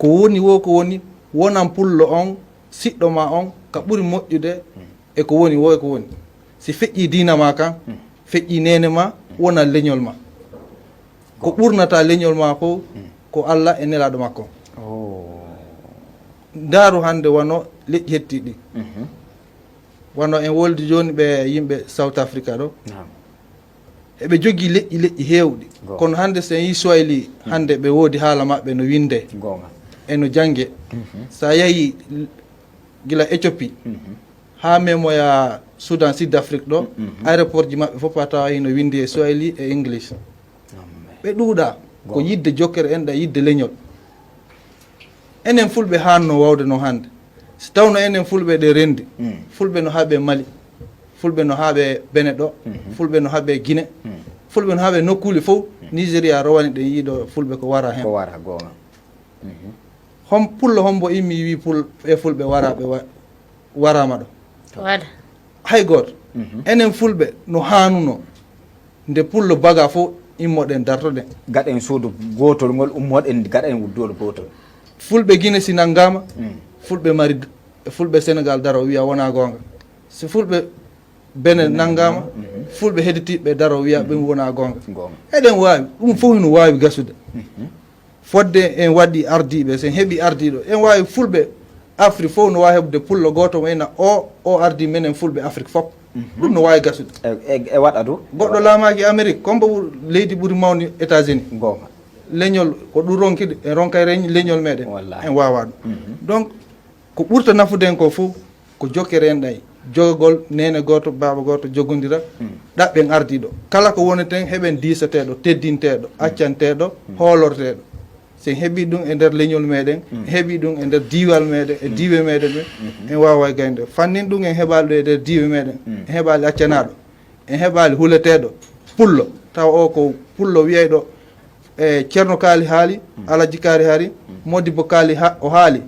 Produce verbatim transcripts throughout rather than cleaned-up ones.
Ko woni woo ko woni, wonan pullo on, siɗɗo ma on, ka ɓuri moƴƴude e ko woni woo e ko woni. Si feƴƴii diina ma kan, feƴƴii neene ma, wonan leñol ma. Ko ɓurnata leñol ma fof, ko Alla e Nelaaɗo makko. Ndaaru hannde wano leƴƴi hetti ɗi. Wano en woldi jooni ɓe yimɓe South Africa ɗo. Eɓe jogii leƴƴi leƴƴi heewɗi. Kono hannde so en yii Swahili, hannde ɓe woodi haala maɓɓe no winndee. E no janngee. So a yahii gila Ethiopie, haa memoya Soudan, Sud Afrique ɗo, aéroport ji maɓɓe fof a tawa hino winndi e Swahili e English. Ɓe ɗuuɗa ko yidde jokkere enɗam, yidde leñol. Enen fulɓe haanno wawde noon hannde. Si tawno enen fulɓe ɗe renndi, fulɓe no haaɓe Mali, fulɓe no haaɓe Bene ɗo, fulɓe no haaɓe Gine, fulɓe no haaɓe nokkuuli fof, Nigeria rowani ɗen yiiɗo fulɓe ko wara heen. Ko wara, goonga. Hom pullo hombo immi wi pul ɓe fulɓe wara ɓe wa- waraama ɗo. Waɗa. Hay gooto. Enen fulɓe no haanuno nde pullo baga fof immoɗen dartoɗen. Gaɗen suudu gootol ngol, ummoɗen gaɗen duwol gootol. Fulɓe Gine si nanngaama, fulɓe mari, fulɓe Senegal daro wiya wonaa goonga. Si fulɓe Bene nanngaama, fulɓe heditiiɓe daro wiya ɗum wonaa goonga. Eɗen waawi, ɗum fof hino waawi gasude. Fodde en waɗi ardiiɓe, so en heɓi ardiiɗo, en waawi fulɓe Afrik fof no waawi heɓude pullo gooto wayna o, o ardii menen fulɓe Afrik fof. Ɗum no waawi gasude. E, e, e waɗa du. Goɗɗo laamaaki Amerik, kombo ɓur-, leydi ɓuri mawni États-Unis. Goonga. Leñol, ko ɗum ronki, en ronkay reñ-, leñol meɗen. Wallahi. En waawa ɗum. Donc, ko ɓurta nafude en ko fof, ko jokkere en ɗay. Jogagol neene gooto, baaba gooto, jogondira, ɗaɓɓen ardiiɗo. Kala ko woneten, heɓen diisateeɗo, teddinteeɗo, accanteeɗo, hoolorteeɗo. So en heɓii ɗum e nder leñol meɗen, en heɓii ɗum e nder diiwal meɗen, e diiwe meɗen ɓe, en waawa gaynude. Fannin ɗum en heɓaali ɗum e nder diiwe meɗen, en heɓaali accanaaɗo, en heɓaali huleteeɗo, pullo, tawa o ko pullo wiyayɗo, e Ceerno Kaali haali, Alaji Kaari haali, Modibbo Kaali ha-, o haali.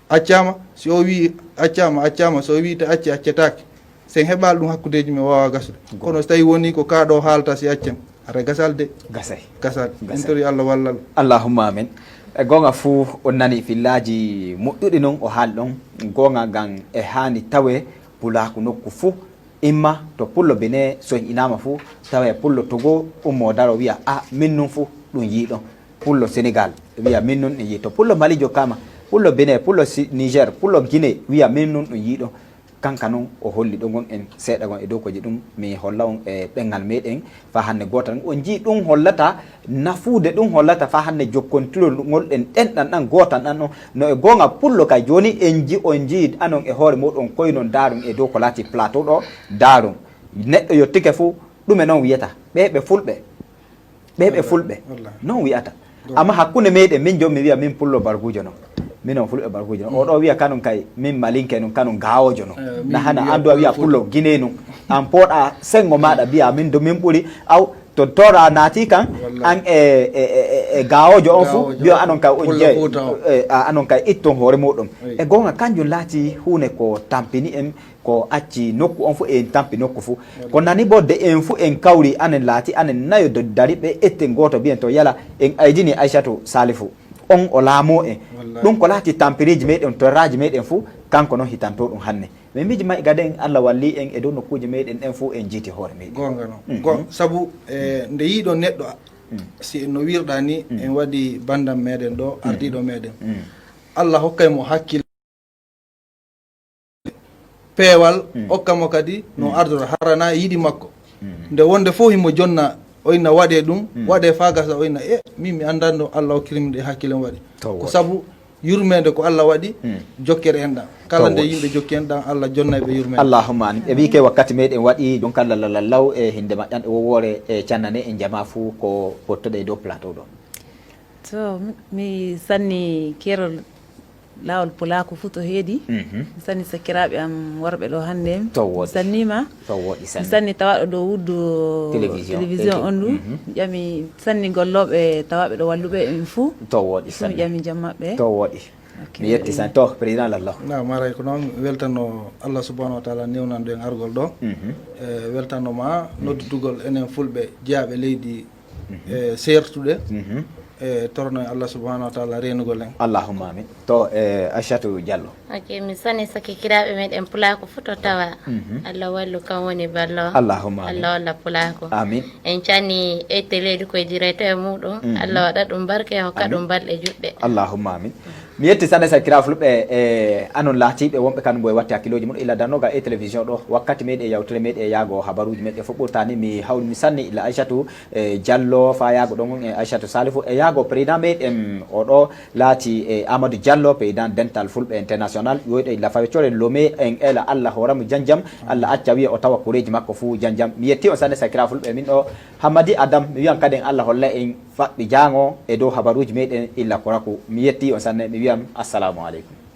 Accaama, si o wii accaama, accaama, so o wii te acce, accetaake. So en heɓaali ɗum hakkundeeji men waawa gasude. Kono so tawi woni ko kaa ɗo haalta si accen, hara gasal de. Gasay. Gasal. Gasay. En tori Allah wallal. Allahumma amin. E goonga fuu, on nani fillaaji moƴƴuɗi non o haali ɗon. Goonga ngan e haani tawe pulaaku nokku fuu. Imma to pullo Bene soñƴinaama fuu, tawa e pullo Togo ummoo daro wiya, "A, min nun fuu ɗum yiiɗon." Pullo Senegal wiya, "Min nun ɗum yiiɗon." Pullo Mali jokkaama, pullo Bene, pullo Si-, Niger, pullo Gine wiya, "Min nun ɗum yiiɗon." Kanka non o holli ɗo ngon en seeɗa ngon e dow ko je ɗum mi holla on e ɗengal meɗen. Faa hannde gootal, on njii ɗum hollata nafuude, ɗum hollata faa hannde jokkontirol ngol ɗen ɗenɗan ɗan gootal ɗan ɗon. No e goonga pullo kay jooni en nji-, on njii anon e hoore muɗum koynon daarum e dow ko laati plateau ɗo, daarum. Neɗɗo yottike fuu, ɗume non wiyata? Ɓee ɓe fulɓe. Ɓee ɓe fulɓe. Wallahi. Non wiyata. Amma hakkunde meɗen, min jooni mi wiya min pullo bargujo non. Min on fulɓe bargujo non. O ɗo wiya kanum kay, min malinke non, kanum gawojo non. Eh, min Na hana wiya an do a wiya pullo pullo Gine non. An poɗa sengo maɗa biya min do min ɓuri. Aw, to tora naati kan, Wallahi. An e, e, e, e, e gawojo on fu, Gawojo. Biyo anon kay on Pullo jeey. Fuuta on. E, a, anon kay itton hoore muɗum. Wi. E goonga kanjum laati huune ko tampini en, ko acci nokku on fu en tampi nokku fu. Wallahi. Ko nani bodde en fu en kawri anen laati anen nayo do-, dariɓe etten gooto biyen to yala en aydini Aysatu Salifu. On o laamo en. Wallahi. Ɗum ko laati tampiriji meɗen, torraji meɗen fu, kanko non hitanto ɗum hanne. Min miji may gaden Allah walli en e dow nokkuji meɗen ɗen fu en jiiti hoore meɗen. Goonga non. Mhm. Go-, sabu, eh, nde yiiɗo neɗɗo, Mm. si no wirɗa ni, Mm. en waɗi bandam meɗen ɗo, Mm. ardiɗo meɗen. Mm. Allah hokkay mo hakkil-, peewal, Mm. okka mo kadi no Mm. ardora harana e yiɗi makko. Mm. Nde wonde fof himo jonna, o inna waɗe ɗum, Mm. waɗe faa gasa o inna, "E, min mi anndanno Allah okkirim ɗe hakkille mi waɗi." Taw Ko waɗi. sabu yurmeende ko Allah waɗi, Mm. jokkere enɗam. Kala Taw nde waɗi. yimɓe jokki enɗam, Allah jonnay ɓe yurmeende. Allahumma amin. E wii ke wakkati meɗen waɗi, donc Allah lallaw e hinde maƴƴan e wowoore e cannane en jama fuu ko pottoɗe e dow plateau ɗo. To, mi sanni keerol laawol pulaaku fuu to heedi. Mhm. Mi sanni sakiraaɓe am worɓe ɗo hannde. To wooɗi. Mi sanni ma. To wooɗi Mi sanni. sanni tawaaɗo ɗo wuddu Télévision. Télévision on ɗum. Mhm. Mi ƴami sanni gollooɓe tawaaɓe ɗo walluɓe en fuu. To wooɗi Fuu mi sanni. ƴami jam maɓɓe. To wooɗi. Ok. Mi yetti sanni. To, président Lallo. Na, maray ko noon, weltanno Allah subhanahu wa taala newnanɗo en argol ɗo. Mhm. E weltanno ma noddutugol enen fulɓe jeyaaɓe leydi Mhm. e seertuɗe. Mhm. E torno e Allah subhanahu wa taala renugol en. Allahumma amin. To e Aishatu Diallo. Ok, mi sani sakikiraɓe meɗen pulako fof to tawa. Allah wallu kam woni ballo. Allahumma amin. Allah walla pulako. Amin. En cani e teleji koye direct e muɗum. Allah waɗa ɗum barke, hokka ɗum balɗe juɗɗe. Allahumma amin. Mi yetti sanne sakira fulɓe e anon laatiɓe wonɓe kanum bo e watti hakkiloji mum ila darnogal e télévision ɗo wakkati meɗe yawtere meɗe yaago habaruji meɗe fof ɓurtani mi hawri mi sanni ila Aishatu e Diallo fa yaago ɗon e Aishatu Salifu e yaago président meɗen oɗo laati e Amadou Diallo président dental fulɓe international ƴoyɗo ila fawe core lome en ela Allah horamu janjam Allah acca wiya o tawa kureji makko fuu janjam mi yetti on sanne sakira fulɓe min ɗo Hammadi Adam mi wiyan kadi en Allah holla en faɓɓi jaango e dow habaruuji meɗen illa koraku mi yetti on sanne mi wiyan assalamu aleykum.